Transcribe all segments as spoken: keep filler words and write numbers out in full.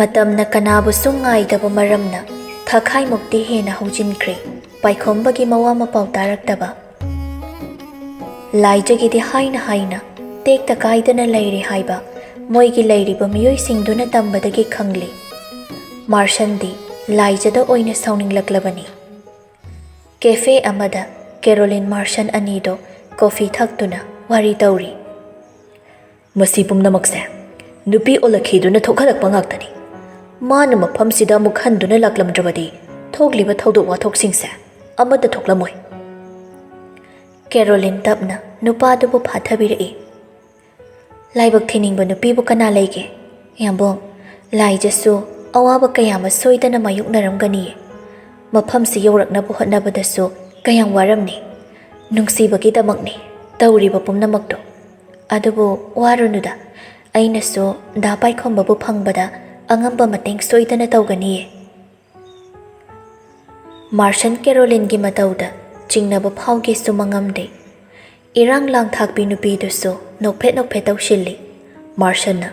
ꯃꯇꯝꯅ ꯀꯅꯥꯕꯨꯁꯨ ꯉꯥꯏꯗꯕ ꯃꯔꯝꯅ ꯊꯥꯈꯥꯏꯃꯨꯛꯇꯤ ꯍꯦꯟꯅ ꯍꯧꯖꯤꯟꯈ꯭ꯔꯦ ꯄꯥꯏꯈꯣꯝꯕꯒꯤ ꯃꯋꯥ ꯃꯄꯥꯎ ꯇꯥꯔꯛꯇꯕ꯫ ꯂꯥꯏꯖꯒꯤꯗꯤ ꯍꯥꯏꯅ ꯍꯥꯏꯅ ꯇꯦꯛꯇ ꯀꯥꯏꯗꯅ ꯂꯩꯔꯦ ꯍꯥꯏꯕ ꯃꯣꯏꯒꯤ ꯂꯩꯔꯤꯕ ꯃꯤꯑꯣꯏꯁꯤꯡꯗꯨꯅ ꯇꯝꯕꯗꯒꯤ ꯈꯪꯂꯤ꯫ ꯃꯥꯔꯁꯟꯗꯤ ꯂꯥꯏꯖꯗ ꯑꯣꯏꯅ ꯁꯥꯎꯅꯤꯡꯂꯛꯂꯕꯅꯤ꯫ ꯀꯦꯐꯦ ꯑꯃꯗ ꯀꯦꯔꯣꯂꯤꯟ ꯃꯥꯔꯁꯟ ꯑꯅꯤꯗꯣ ꯀꯣꯐꯤ ꯊꯛꯇꯨꯅ ꯋꯥꯔꯤ ꯇꯧꯔꯤ꯫ "ꯃꯁꯤ ꯄꯨꯝꯅꯃꯛꯁꯦ ꯅꯨꯄꯤ ꯑꯣꯂꯛꯈꯤꯗꯨꯅ ꯊꯣꯛꯍꯜꯂꯛꯄ ꯉꯥꯛꯇꯅꯤ꯫ ꯃꯥꯅ ꯃꯐꯝꯁꯤꯗ ꯑꯃꯨꯛ ꯍꯟꯗꯨꯅ ꯂꯥꯛꯂꯝꯗ꯭ꯔꯕꯗꯤ ꯊꯣꯛꯂꯤꯕ ꯊꯧꯗꯣꯛ ꯋꯥꯊꯣꯛꯁꯤꯡꯁꯦ ꯑꯃꯠꯇ ꯊꯣꯛꯂꯝꯃꯣꯏ꯫" ꯀꯦꯔꯣꯂꯤꯟ ꯇꯞꯅ ꯅꯨꯄꯥꯗꯨꯕꯨ ꯐꯥꯊꯕꯤꯔꯛꯏ꯫ "ꯂꯥꯏꯕꯛ ꯊꯤꯅꯤꯡꯕ ꯅꯨꯄꯤꯕꯨ ꯀꯅꯥ ꯂꯩꯒꯦ? ꯌꯥꯝꯕꯣꯡ, ꯂꯥꯏꯖꯁꯨ ꯑꯋꯥꯕ ꯀꯌꯥ ꯑꯃ ꯁꯣꯏꯗꯅ ꯃꯥꯌꯣꯛꯅꯔꯝꯒꯅꯤꯌꯦ꯫ ꯃꯐꯝꯁꯤ ꯌꯧꯔꯛꯅꯕ ꯍꯣꯠꯅꯕꯗꯁꯨ ꯀꯌꯥꯝ ꯋꯥꯔꯝꯅꯤ꯫ ꯅꯨꯡꯁꯤꯕꯒꯤꯗꯃꯛꯅꯤ ꯇꯧꯔꯤꯕ ꯄꯨꯝꯅꯃꯛꯇꯣ꯫ ꯑꯗꯨꯕꯨ ꯋꯥꯔꯨꯅꯨꯗ, ꯑꯩꯅꯁꯨ ꯗꯥ ꯄꯥꯏꯈꯣꯝꯕꯕꯨ ꯐꯪꯕꯗ ꯑꯉꯝꯕ ꯃꯇꯦꯡ ꯁꯣꯏꯗꯅ ꯇꯧꯒꯅꯤꯌꯦ꯫" ꯃꯥꯔꯁꯟ ꯀꯦꯔꯣꯂꯤꯟꯒꯤ ꯃꯇꯧꯗ ꯆꯤꯡꯅꯕ ꯐꯥꯎꯒꯦꯁꯨ ꯃꯉꯝꯗꯦ꯫ ꯏꯔꯥꯡ ꯂꯥꯡꯊꯥꯛꯄꯤ ꯅꯨꯄꯤꯗꯨꯁꯨ ꯅꯣꯛꯐꯦꯠ ꯅꯣꯛꯐꯦꯠ ꯇꯧꯁꯤꯜꯂꯤ꯫ ꯃꯥꯔꯁꯟꯅ,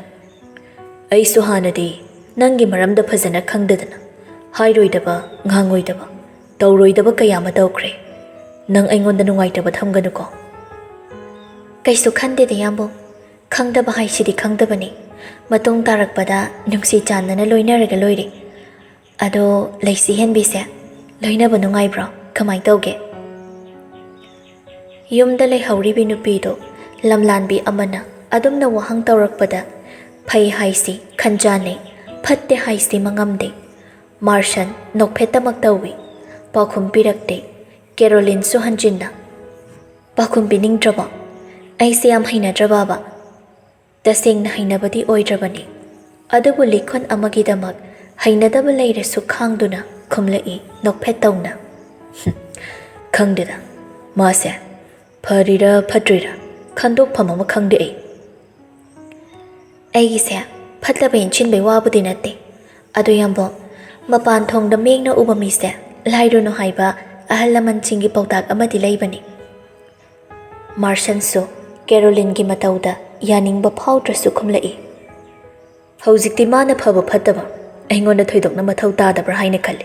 "ꯑꯩꯁꯨ ꯍꯥꯟꯅꯗꯤ ꯅꯪꯒꯤ ꯃꯔꯝꯗ ꯐꯖꯅ ꯈꯪꯗꯗꯅ ꯍꯥꯏꯔꯣꯏꯗꯕ, ꯉꯥꯡꯉꯣꯏꯗꯕ, ꯇꯧꯔꯣꯏꯗꯕ ꯀꯌꯥ ꯑꯃ ꯇꯧꯈ꯭ꯔꯦ꯫ ꯅꯪ ꯑꯩꯉꯣꯟꯗ ꯅꯨꯡꯉꯥꯏꯇꯕ ꯊꯝꯒꯅꯨꯀꯣ꯫" "ꯀꯩꯁꯨ ꯈꯟꯗꯦꯗ ꯌꯥꯝꯕꯨꯡ, ꯈꯪꯗꯕ ꯍꯥꯏꯁꯤꯗꯤ ꯈꯪꯗꯕꯅꯤ꯫ ꯃꯇꯨꯡ ꯇꯥꯔꯛꯄꯗ ꯅꯨꯡꯁꯤ ꯆꯥꯟꯅꯅ ꯂꯣꯏꯅꯔꯒ ꯂꯣꯏꯔꯦ꯫ ꯑꯗꯣ ꯂꯩꯁꯤ ꯍꯦꯟꯕꯤꯁꯦ ꯂꯣꯏꯅꯕ ꯅꯨꯡꯉꯥꯏꯕ꯭ꯔꯣ? ꯀꯃꯥꯏ ꯇꯧꯒꯦ?" ꯌꯨꯝꯗ ꯂꯩꯍꯧꯔꯤꯕꯤ ꯅꯨꯄꯤꯗꯣ ꯂꯝꯂꯥꯟꯕꯤ ꯑꯃꯅ ꯑꯗꯨꯝꯅ ꯋꯥꯍꯪ ꯇꯧꯔꯛꯄꯗ ꯐꯩ ꯍꯥꯏꯁꯤ ꯈꯟꯖꯥꯟꯅꯩ, ꯐꯠꯇꯦ ꯍꯥꯏꯁꯤ ꯃꯉꯝꯗꯦ꯫ ꯃꯥꯔꯁꯟ ꯅꯣꯛꯐꯦꯠꯇꯃꯛ ꯇꯧꯏ, ꯄꯥꯎꯈꯨꯝ ꯄꯤꯔꯛꯇꯦ꯫ ꯀꯦꯔꯣꯂꯤꯟꯁꯨ ꯍꯟꯖꯤꯟꯅ, "ꯄꯥꯎꯈꯨꯝ ꯄꯤꯅꯤꯡꯗ꯭ꯔꯕꯣ? ꯑꯩꯁꯦ ꯌꯥꯝ ꯍꯩꯅꯗ꯭ꯔꯕꯕ?" ꯇꯁꯦꯡꯅ ꯍꯩꯅꯕꯗꯤ ꯑꯣꯏꯗ꯭ꯔꯕꯅꯤ, ꯑꯗꯨꯕꯨ ꯂꯤꯈꯨꯟ ꯑꯃꯒꯤꯗꯃꯛ ꯍꯩꯅꯗꯕ ꯂꯩꯔꯁꯨ ꯈꯥꯡꯗꯨꯅ ꯈꯨꯝꯂꯛꯏ ꯅꯣꯛꯐꯦꯠ ꯇꯧꯅ꯫ "ꯈꯪꯗꯦꯗ, ꯃꯥꯁꯦ ꯐꯔꯤꯔꯥ ꯐꯠꯇ꯭ꯔꯤꯔꯥ ꯈꯟꯗꯣꯛꯐꯝ ꯑꯃ ꯈꯪꯗꯦ ꯑꯩ꯫" "ꯑꯩꯒꯤꯁꯦ ꯐꯠꯇꯕ ꯏꯟꯁꯤꯟꯕꯩ ꯋꯥꯕꯨꯗꯤ ꯅꯠꯇꯦ, ꯑꯗꯨ ꯌꯥꯝꯕꯣ, ꯃꯄꯥꯟ ꯊꯣꯡꯗ ꯃꯤꯠꯅ ꯎꯕ ꯃꯤꯁꯦ ꯂꯥꯏꯔꯨꯅꯨ ꯍꯥꯏꯕ ꯑꯍꯜ ꯂꯃꯟꯁꯤꯡꯒꯤ ꯄꯥꯎꯇꯥꯛ ꯑꯃꯗꯤ ꯂꯩꯕꯅꯤ꯫" ꯃꯥꯔꯁꯟꯁꯨ ꯀꯦꯔꯣꯂꯤꯟꯒꯤ ꯃꯇꯧꯗ ꯌꯥꯅꯤꯡꯕ ꯐꯥꯎꯗ꯭ꯔꯁꯨ ꯈꯨꯝꯂꯛꯏ꯫ ꯍꯧꯖꯤꯛꯇꯤ ꯃꯥꯅ ꯐꯕ ꯐꯠꯇꯕ ꯑꯩꯉꯣꯟꯗ ꯊꯣꯏꯗꯣꯛꯅ ꯃꯊꯧ ꯇꯥꯗꯕ꯭ꯔꯥ ꯍꯥꯏꯅ ꯈꯜꯂꯤ꯫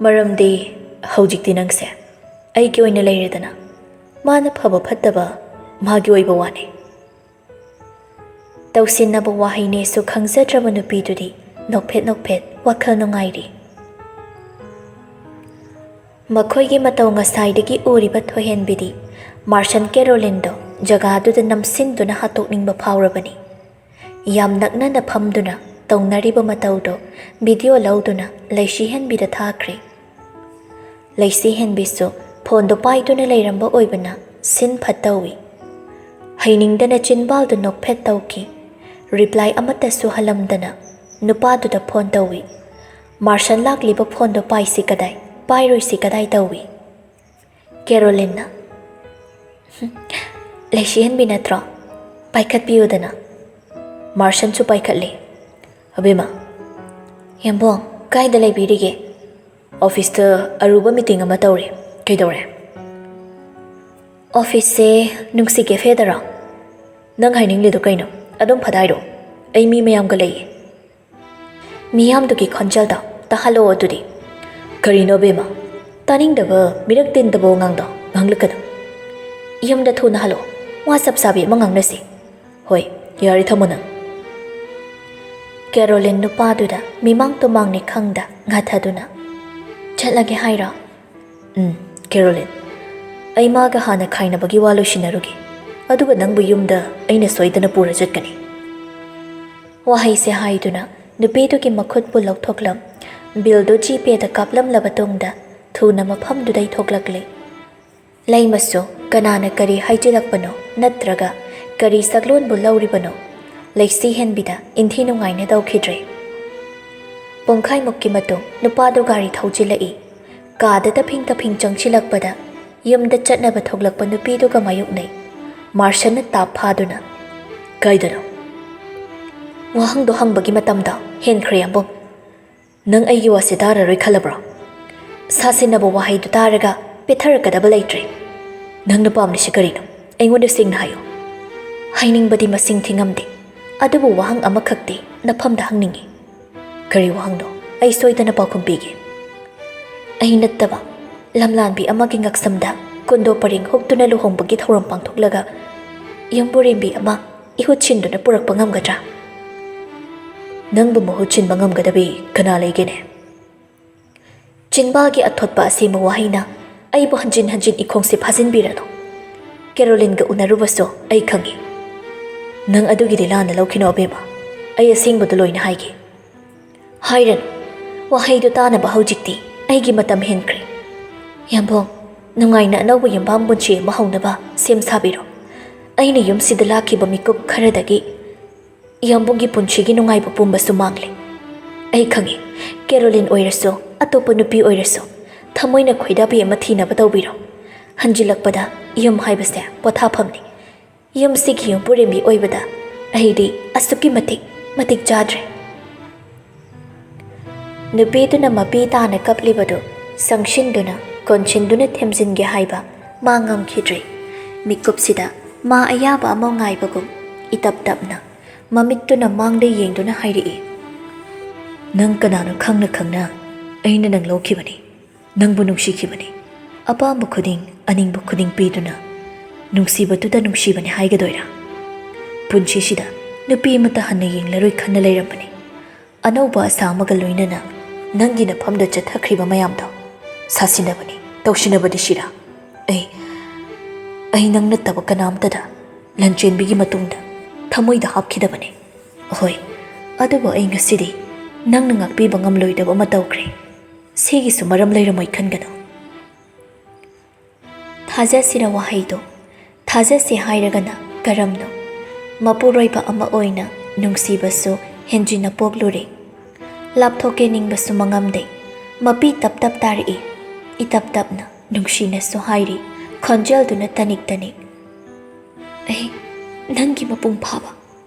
ꯃꯔꯝꯗꯤ ꯍꯧꯖꯤꯛꯇꯤ ꯅꯪꯁꯦ ꯑꯩꯒꯤ ꯑꯣꯏꯅ ꯂꯩꯔꯦꯗꯅ꯫ ꯃꯥꯅ ꯐꯕ ꯐꯠꯇꯕ ꯃꯥꯒꯤ ꯑꯣꯏꯕ ꯋꯥꯅꯤ꯫ ꯇꯧꯁꯤꯟꯅꯕ ꯋꯥꯍꯩꯅꯦꯁꯨ ꯈꯪꯖꯗ꯭ꯔꯕ ꯅꯨꯄꯤꯗꯨꯗꯤ ꯅꯣꯛꯐꯦꯠ ꯅꯣꯛꯐꯦꯠ ꯋꯥꯈꯜ ꯅꯨꯡꯉꯥꯏꯔꯤ꯫ ꯃꯈꯣꯏꯒꯤ ꯃꯇꯧ ꯉꯁꯥꯏꯗꯒꯤ ꯎꯔꯤꯕ ꯊꯣꯏꯍꯦꯟꯕꯤꯗꯤ ꯃꯥꯔꯁꯟ ꯀꯦꯔꯣꯂꯤꯟꯗꯣ ꯖꯒꯥꯗꯨꯗ ꯅꯝꯁꯤꯟꯗꯨꯅ ꯍꯥꯠꯇꯣꯛꯅꯤꯡꯕ ꯐꯥꯎꯔꯕꯅꯤ꯫ ꯌꯥꯝ ꯅꯛꯅꯅ ꯐꯝꯗꯨꯅ ꯇꯧꯅꯔꯤꯕ ꯃꯇꯧꯗꯣ ꯚꯤꯗꯤꯑꯣ ꯂꯧꯗꯨꯅ ꯂꯩꯁꯤꯍꯦꯟꯕꯤꯗ ꯊꯥꯈ꯭ꯔꯦ꯫ ꯂꯩꯁꯤꯍꯦꯟꯕꯤꯁꯨ ꯐꯣꯟꯗꯣ ꯄꯥꯏꯗꯨꯅ ꯂꯩꯔꯝꯕ ꯑꯣꯏꯕꯅ ꯁꯤꯟ ꯐꯠꯇꯧꯏ꯫ ꯍꯩꯅꯤꯡꯗꯅ ꯆꯤꯟꯕꯥꯜꯗꯨ ꯅꯣꯛꯐꯦꯠ ꯇꯧꯈꯤ꯫ ꯔꯤꯄ꯭ꯂꯥꯏ ꯑꯃꯠꯇꯁꯨ ꯍꯜꯂꯝꯗꯅ ꯅꯨꯄꯥꯗꯨꯗ ꯐꯣꯟ ꯇꯧꯏ꯫ "ꯃꯥꯔꯁꯟ ꯂꯥꯛꯂꯤꯕ ꯐꯣꯟꯗꯣ ꯄꯥꯏꯁꯤ ꯀꯗꯥꯏ, ꯄꯥꯏꯔꯣꯏꯁꯤ ꯀꯗꯥꯏ?" ꯇꯧꯏ꯫ ꯀꯦꯔꯣꯂꯤꯟꯅ, "ꯍꯨꯝ, ꯂꯩꯁꯤꯍꯦꯟꯕꯤ ꯅꯠꯇ꯭ꯔꯣ? ꯄꯥꯏꯈꯠꯄꯤꯌꯨꯗꯅ꯫" ꯃꯥꯔꯁꯟꯁꯨ ꯄꯥꯏꯈꯠꯂꯦ꯫ "ꯑꯕꯦꯝꯃ꯫" "ꯌꯥꯝꯕꯣꯡ, ꯀꯥꯏꯗ ꯂꯩꯕꯤꯔꯤꯒꯦ?" "ꯑꯣꯐꯤꯁꯇ ꯑꯔꯨꯕ ꯃꯤꯇꯤꯡ ꯑꯃ ꯇꯧꯔꯤ꯫" "ꯀꯩꯗꯧꯔꯦ?" "ꯑꯣꯐꯤꯁꯁꯦ ꯅꯨꯡꯁꯤ ꯀꯦꯐꯦꯗꯔꯣ?" "ꯅꯪ ꯍꯥꯏꯅꯤꯡꯂꯤꯗꯣ ꯀꯩꯅꯣ? ꯑꯗꯨꯝ ꯐꯗꯥꯏꯔꯣ? ꯑꯩ ꯃꯤ ꯃꯌꯥꯝꯒ ꯂꯩꯌꯦ꯫" ꯃꯤꯌꯥꯝꯗꯨꯒꯤ ꯈꯣꯟꯖꯦꯜꯗꯣ ꯇꯥꯍꯜꯂꯛꯑꯣ ꯑꯗꯨꯗꯤ꯫ "ꯀꯔꯤꯅꯣ ꯑꯕꯦꯝꯃ? ꯇꯥꯅꯤꯡꯗꯕ ꯃꯤꯔꯛ ꯇꯤꯟꯗꯕ ꯋꯥꯉꯥꯡꯗꯣ ꯉꯥꯡꯂꯛꯀꯅꯨ꯫ ꯌꯨꯝꯗ ꯊꯨꯅ ꯍꯜꯂꯛꯑꯣ, ꯋꯥ ꯆꯞ ꯆꯥꯕꯤ ꯑꯃ ꯉꯥꯡꯅꯁꯤ꯫" "ꯍꯣꯏ, ꯌꯥꯔꯦ, ꯊꯝꯃꯣ ꯅꯪ꯫" ꯀꯦꯔꯣꯂꯤꯟ ꯅꯨꯄꯥꯗꯨꯗ ꯃꯤꯃꯥꯡ ꯇꯨꯃꯥꯡꯅꯤ ꯈꯪꯗ ꯉꯥꯊꯗꯨꯅ, "ꯆꯠꯂꯒꯦ ꯍꯥꯏꯔꯣ?" "ꯎꯝ, ꯀꯦꯔꯣꯂꯤꯟ, ꯑꯩ ꯃꯥꯒ ꯍꯥꯟꯅ ꯈꯥꯏꯅꯕꯒꯤ ꯋꯥ ꯂꯣꯏꯁꯤꯟꯅꯔꯨꯒꯦ꯫ ꯑꯗꯨꯒ ꯅꯪꯕꯨ ꯌꯨꯝꯗ ꯑꯩꯅ ꯁꯣꯏꯗꯅ ꯄꯨꯔ ꯆꯠꯀꯅꯤ꯫" ꯋꯥꯍꯩꯁꯦ ꯍꯥꯏꯗꯨꯅ ꯅꯨꯄꯤꯗꯨꯒꯤ ꯃꯈꯨꯠꯄꯨ ꯂꯧꯊꯣꯛꯂꯝ, ꯕꯤꯜꯗꯨ ꯖꯤꯄꯦꯗ ꯀꯥꯞꯂꯝꯂꯕ ꯇꯨꯡꯗ ꯊꯨꯅ ꯃꯐꯝꯗꯨꯗꯩ ꯊꯣꯛꯂꯛꯂꯦ꯫ ꯂꯩꯃꯁꯨ ꯀꯅꯥꯅ ꯀꯔꯤ ꯍꯥꯏꯖꯤꯜꯂꯛꯄꯅꯣ ꯅꯠꯇ꯭ꯔꯒ ꯀꯔꯤ ꯁꯛꯂꯣꯟꯕꯨ ꯂꯧꯔꯤꯕꯅꯣ ꯂꯩꯁꯤ ꯍꯦꯟꯕꯤꯗ ꯏꯟꯊꯤ ꯅꯨꯡꯉꯥꯏꯅ ꯇꯧꯈꯤꯗ꯭ꯔꯦ꯫ ꯄꯨꯡꯈꯥꯏꯃꯨꯛꯀꯤ ꯃꯇꯨꯡ ꯅꯨꯄꯥꯗꯨ ꯒꯥꯔꯤ ꯊꯧꯖꯤꯜꯂꯛꯏ꯫ ꯀꯥꯗ ꯇꯞꯐꯤꯡ ꯇꯞꯐꯤꯡ ꯆꯪꯁꯤꯜꯂꯛꯄꯗ ꯌꯨꯝꯗ ꯆꯠꯅꯕ ꯊꯣꯛꯂꯛꯄ ꯅꯨꯄꯤꯗꯨꯒ ꯃꯥꯌꯣꯛꯅꯩ꯫ ꯃꯥꯔꯁꯟꯅ ꯇꯥꯞ ꯐꯥꯗꯨꯅ, "ꯀꯥꯏꯗꯅꯣ? ꯋꯥꯍꯪꯗꯣ ꯍꯪꯕꯒꯤ ꯃꯇꯝꯗꯣ ꯍꯦꯟꯈ꯭ꯔꯦ, ꯌꯥꯝꯕꯨꯡ꯫ ꯅꯪ ꯑꯩꯒꯤ ꯋꯥꯁꯦ ꯇꯥꯔꯔꯣꯏ ꯈꯜꯂꯕ꯭ꯔꯣ? ꯁꯥꯁꯤꯟꯅꯕ ꯋꯥꯍꯩꯗꯨ ꯇꯥꯔꯒ ꯄꯦꯠꯊꯔꯛꯀꯗꯕ ꯂꯩꯇ꯭ꯔꯦ꯫ ꯅꯪꯅ ꯄꯥꯝꯂꯤꯁꯤ ꯀꯔꯤꯅꯣ? ꯑꯩꯉꯣꯟꯗ ꯁꯦꯡꯅ ꯍꯥꯏꯌꯨ꯫" "ꯍꯥꯏꯅꯤꯡꯕꯗꯤ ꯃꯁꯤꯡ ꯊꯤꯉꯝꯗꯦ꯫ ꯑꯗꯨꯕꯨ ꯋꯥꯍꯪ ꯑꯃꯈꯛꯇꯤ ꯅꯐꯝꯗ ꯍꯪꯅꯤꯡꯏ꯫ ꯀꯔꯤ ꯋꯥꯍꯪꯅꯣ? ꯑꯩ ꯁꯣꯏꯗꯅ ꯄꯥꯎꯈꯨꯝ ꯄꯤꯒꯦ꯫ ꯑꯩ ꯅꯠꯇꯕ ꯂꯝꯂꯥꯟꯕꯤ ꯑꯃꯒꯤ ꯉꯛꯁꯝꯗ ꯀꯨꯟꯗꯣ ꯄꯔꯦꯡ ꯍꯨꯛꯇꯨꯅ ꯂꯨꯍꯣꯡꯕꯒꯤ ꯊꯧꯔꯝ ꯄꯥꯡꯊꯣꯛꯂꯒ ꯌꯨꯝꯕꯨꯔꯦꯝꯕꯤ ꯑꯃ ꯏꯍꯨꯠ ꯁꯤꯟꯗꯨꯅ ꯄꯨꯔꯛꯄ ꯉꯝꯒꯗ꯭ꯔꯥ? ꯅꯪꯕꯨ ꯃꯍꯨꯠ ꯁꯤꯟꯕ ꯉꯝꯒꯗꯕꯤ ꯀꯅꯥ ꯂꯩꯒꯦꯅꯦ? ꯆꯤꯟꯕꯥꯜꯒꯤ ꯑꯊꯣꯠꯄ ꯑꯁꯦꯡꯕ ꯋꯥꯍꯩꯅ ꯑꯩꯕꯨ ꯍꯟꯖꯤꯟ ꯍꯟꯖꯤꯟ ꯏꯈꯣꯡꯁꯦ ꯐꯥꯖꯤꯟꯕꯤꯔꯅꯨ꯫ ꯀꯦꯔꯣꯂꯤꯟꯒ ꯎꯅꯔꯨꯕꯁꯨ ꯑꯩ ꯈꯪꯏ꯫ ꯅꯪ ꯑꯗꯨꯒꯤꯗꯤ ꯂꯥꯟꯅ ꯂꯧꯈꯤꯅꯣ ꯑꯕꯦꯝꯃ꯫ ꯑꯩ ꯑꯁꯦꯡꯕꯗꯨ ꯂꯣꯏꯅ ꯍꯥꯏꯒꯦ꯫ ꯍꯥꯏꯔꯅꯨ꯫ ꯋꯥꯍꯩꯗꯨ ꯇꯥꯅꯕ ꯍꯧꯖꯤꯛꯇꯤ ꯑꯩꯒꯤ ꯃꯇꯝ ꯍꯦꯟꯈ꯭ꯔꯦ꯫ ꯌꯥꯝꯕꯣꯡ, ꯅꯨꯡꯉꯥꯏꯅ ꯑꯅꯧꯕ ꯌꯨꯝꯕꯥꯝ ꯄꯨꯟꯁꯤ ꯑꯃ ꯍꯧꯅꯕ ꯁꯦꯝ ꯁꯥꯕꯤꯔꯣ꯫ ꯑꯩꯅ ꯌꯨꯝꯁꯤꯗ ꯂꯥꯛꯈꯤꯕ ꯃꯤꯀꯨꯞ ꯈꯔꯗꯒꯤ ꯌꯥꯝꯕꯨꯡꯒꯤ ꯄꯨꯟꯁꯤꯒꯤ ꯅꯨꯡꯉꯥꯏꯕ ꯄꯨꯝꯕꯁꯨ ꯃꯥꯡꯂꯦ꯫ ꯑꯩ ꯈꯪꯏ, ꯀꯦꯔꯣꯂꯤꯟ ꯑꯣꯏꯔꯁꯨ, ꯑꯇꯣꯞꯄ ꯅꯨꯄꯤ ꯑꯣꯏꯔꯁꯨ, ꯊꯃꯣꯏꯅ ꯈꯣꯏꯗꯥꯕꯤ ꯑꯃ ꯊꯤꯅꯕ ꯇꯧꯕꯤꯔꯣ꯫ ꯍꯟꯖꯤꯜꯂꯛꯄꯗ ꯌꯨꯝ ꯍꯥꯏꯕꯁꯦ ꯄꯣꯊꯥꯐꯝꯅꯤ꯫ ꯌꯨꯝꯁꯤꯒꯤ ꯌꯨꯝꯕꯨꯔꯦꯝꯕꯤ ꯑꯣꯏꯕꯗ ꯑꯩꯗꯤ ꯑꯁꯨꯛꯀꯤ ꯃꯇꯤꯛ ꯃꯇꯤꯛ ꯆꯥꯗ꯭ꯔꯦ꯫ ꯅꯨꯄꯤꯗꯨꯅ ꯃꯄꯤ ꯇꯥꯅ ꯀꯞꯂꯤꯕꯗꯨ ꯆꯪꯁꯤꯟꯗꯨꯅ, ꯀꯣꯟꯁꯤꯟꯗꯨꯅ ꯊꯦꯝꯖꯤꯟꯒꯦ ꯍꯥꯏꯕ ꯃꯥ ꯉꯝꯈꯤꯗ꯭ꯔꯦ꯫ ꯃꯤꯀꯨꯞꯁꯤꯗ ꯃꯥ ꯑꯌꯥꯕ ꯑꯃ ꯉꯥꯏꯕꯒꯨꯝ ꯏꯇꯞ ꯇꯞꯅ ꯃꯃꯤꯠꯇꯨꯅ ꯃꯥꯡꯗ ꯌꯦꯡꯗꯨꯅ ꯍꯥꯏꯔꯛꯏ, "ꯅꯪ ꯀꯅꯥꯅꯣ ꯈꯪꯅ ꯈꯪꯅ ꯑꯩꯅ ꯅꯪ ꯂꯧꯈꯤꯕꯅꯤ꯫ ꯅꯪꯕꯨ ꯅꯨꯡꯁꯤꯈꯤꯕꯅꯤ꯫ ꯑꯄꯥꯝꯕ ꯈꯨꯗꯤꯡ, ꯑꯅꯤꯡꯕ ꯈꯨꯗꯤꯡ ꯄꯤꯗꯨꯅ ꯅꯨꯡꯁꯤꯕꯗꯨꯗ ꯅꯨꯡꯁꯤꯕꯅꯤ ꯍꯥꯏꯒꯗꯣꯏꯔꯥ? ꯄꯨꯟꯁꯤꯁꯤꯗ ꯅꯨꯄꯤ ꯑꯃꯠꯇ ꯍꯟꯅ ꯌꯦꯡꯂꯔꯣꯏ ꯈꯟꯅ ꯂꯩꯔꯝꯕꯅꯤ꯫ ꯑꯅꯧꯕ ꯑꯁꯥ ꯑꯃꯒ ꯂꯣꯏꯅꯅ ꯅꯪꯒꯤ ꯅꯐꯝꯗ ꯆꯠꯊꯈ꯭ꯔꯤꯕ ꯃꯌꯥꯝꯗꯣ ꯁꯥꯁꯤꯟꯅꯕꯅꯤ, ꯇꯧꯁꯤꯟꯅꯕꯗꯤ ꯁꯤꯔꯥ? ꯑꯩ, ꯑꯩ ꯅꯪ ꯅꯠꯇꯕ ꯀꯅꯥꯝꯇꯗ ꯂꯟꯆꯦꯟꯕꯤꯒꯤ ꯃꯇꯨꯡꯗ ꯊꯃꯣꯏꯗ ꯍꯥꯞꯈꯤꯗꯕꯅꯤ꯫ ꯍꯣꯏ, ꯑꯗꯨꯕꯨ ꯑꯩ ꯉꯁꯤꯗꯤ ꯅꯪꯅ ꯉꯥꯛꯄꯤꯕ ꯉꯝꯂꯣꯏꯗꯕ ꯑꯃ ꯇꯧꯈ꯭ꯔꯦ꯫ ꯁꯤꯒꯤꯁꯨ ꯃꯔꯝ ꯂꯩꯔꯝꯃꯣꯏ ꯈꯟꯒꯅꯨ"꯫ ꯊꯥꯖꯁꯤꯔ ꯋꯥꯍꯩꯗꯣ? ꯊꯥꯖꯁꯤ ꯍꯥꯏꯔꯒꯅ ꯀꯔꯝꯅꯣ? ꯃꯄꯨꯔꯣꯏꯕ ꯑꯃ ꯑꯣꯏꯅ ꯅꯨꯡꯁꯤꯕꯁꯨ ꯍꯦꯟꯖꯤꯟꯅ ꯄꯣꯛꯂꯨꯔꯦ꯫ ꯂꯥꯞꯊꯣꯛꯀꯦ ꯅꯤꯡꯕꯁꯨ ꯃꯉꯝꯗꯦ꯫ ꯃꯄꯤ ꯇꯞ ꯇꯞ ꯇꯥꯔꯛꯏ꯫ ꯏꯇꯞ ꯇꯞꯅ ꯅꯨꯡꯁꯤꯅꯁꯨ ꯍꯥꯏꯔꯤ, ꯈꯣꯟꯖꯦꯜꯗꯨꯅ ꯇꯅꯤꯛ ꯇꯅꯤꯛ, "ꯑꯩ ꯅꯪꯒꯤ ꯃꯄꯨꯡ ꯐꯥꯕ